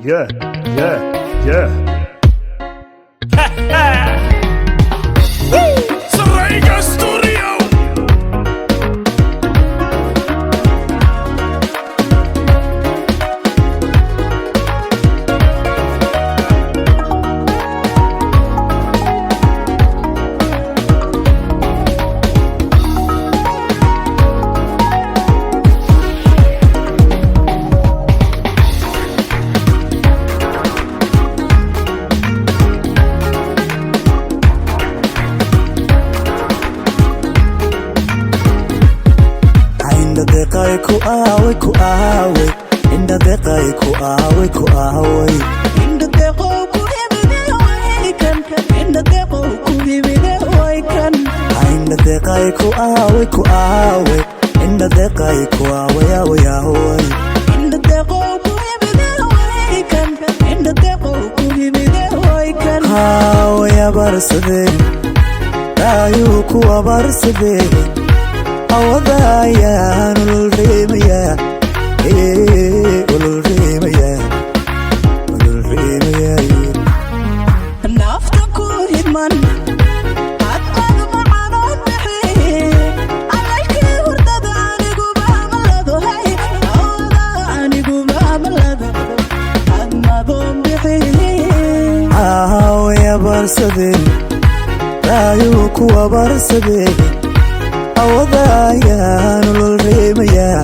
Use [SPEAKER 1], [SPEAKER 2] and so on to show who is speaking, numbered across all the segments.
[SPEAKER 1] Yeah.
[SPEAKER 2] Saraiga Studio.
[SPEAKER 3] Indhadeeqay ku aaway, ku aaway, indhadeeqay ku aaway, ku aaway. Indhadeeqay ku aaway, ku aaway, indhadeeqay ku aaway, aaway, aaway. Haaway abaarsadee, raayuu ku abaarsadee, awadayaan ululriimayaa, ululriimayaa, ululriimayaa.
[SPEAKER 4] Nafta ku hidman hadmad macanood bixi allaykii hurdada aniguba malado, hay awada aniguba malado hadmadoon bixi.
[SPEAKER 3] Haaway abaarsadee, raayuu ku abaarsadee, awadayaan ululriimayaa,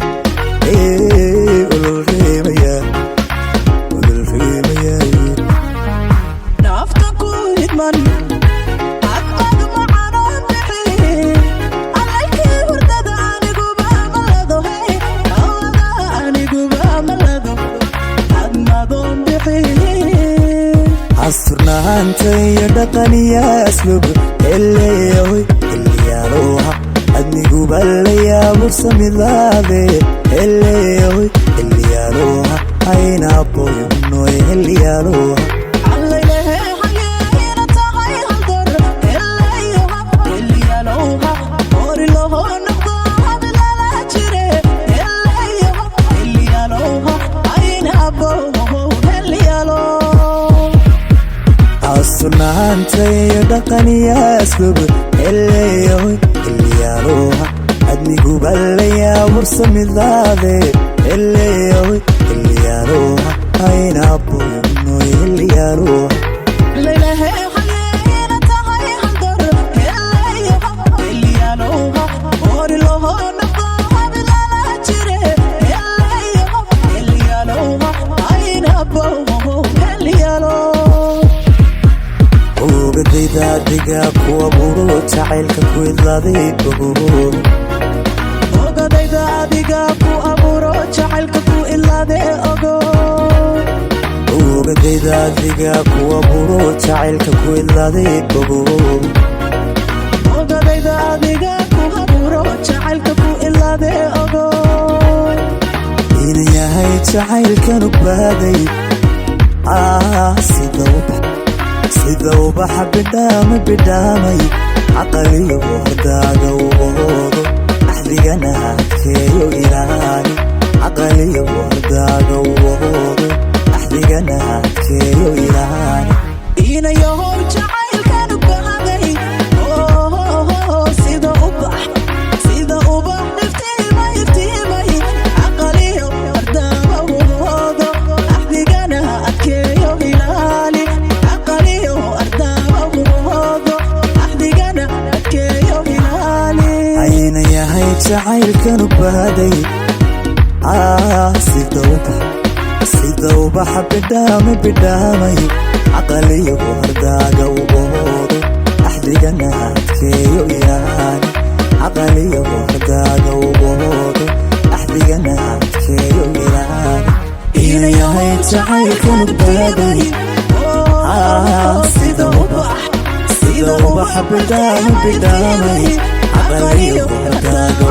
[SPEAKER 3] ululriimayaa, ululriimayaa.
[SPEAKER 4] Nafta ku hidman hadmad macanood bixi allaykii hurdada aniguba malado, hay awada aniguba malado hadmadoon bixi.
[SPEAKER 3] Asturnaanta iyo dhaqan iyo aslub eleeyahoy eliyaaluha adniguba la yaabursamidaade eleeyahoy eliyaaluha aynaboynoy eliyaaluha. Asturnaanta iyo dhaqan iyo aslub eleeyahoy eliyaaluha adniguba la yaabursamidaade eleeyahoy eliyaaluha aynaboynoy eliyaaluha. Ogadayda adiga ku abuuro jacaylka ku idlaaday ogo.
[SPEAKER 4] Ogadayda adiga ku abuuro jacaylka ku ilaade ogo.
[SPEAKER 3] Ogadayda adiga ku abuuro jacaylka ku idlaaday ogo.
[SPEAKER 4] Ogadayda adiga ku abuuro jacaylka ku ilaade ogo.
[SPEAKER 3] Inan yahay jacaylkan ugbaaday, sida ubax, sida ubaxa bidhaamay bidhaamay, caqaliyo hordaaga uboodo, axdigana adkeeyo ilaali, caqaliyo hordaaga uboodo, axdigana adkeeyo ilaali.
[SPEAKER 4] Inayahow jacaylkan ubahaday, sida ubax, sida ubax iftiimay iftiimay, caqaliyo ardaaba huboodo, axdigana adkeeyo ilaali, caqaliyo ardaaba huboodo, axdigana adkeeyo ilaali.
[SPEAKER 3] Ayna yahay jacaylkan ugbaaday, sida ubax, sida ubaxa bidhaamay bidhaamay, caqaliyo hordaaga uboodo, axdigana adkeeyo ilaali, caqaliyo hordaaga uboodo, axdigana adkeeyo ilaali. Ina yahay jacaylkan ugbaaday, sida ubax, sida ubaxa bidhaamay bidhaamay, caqaliyo hordaaga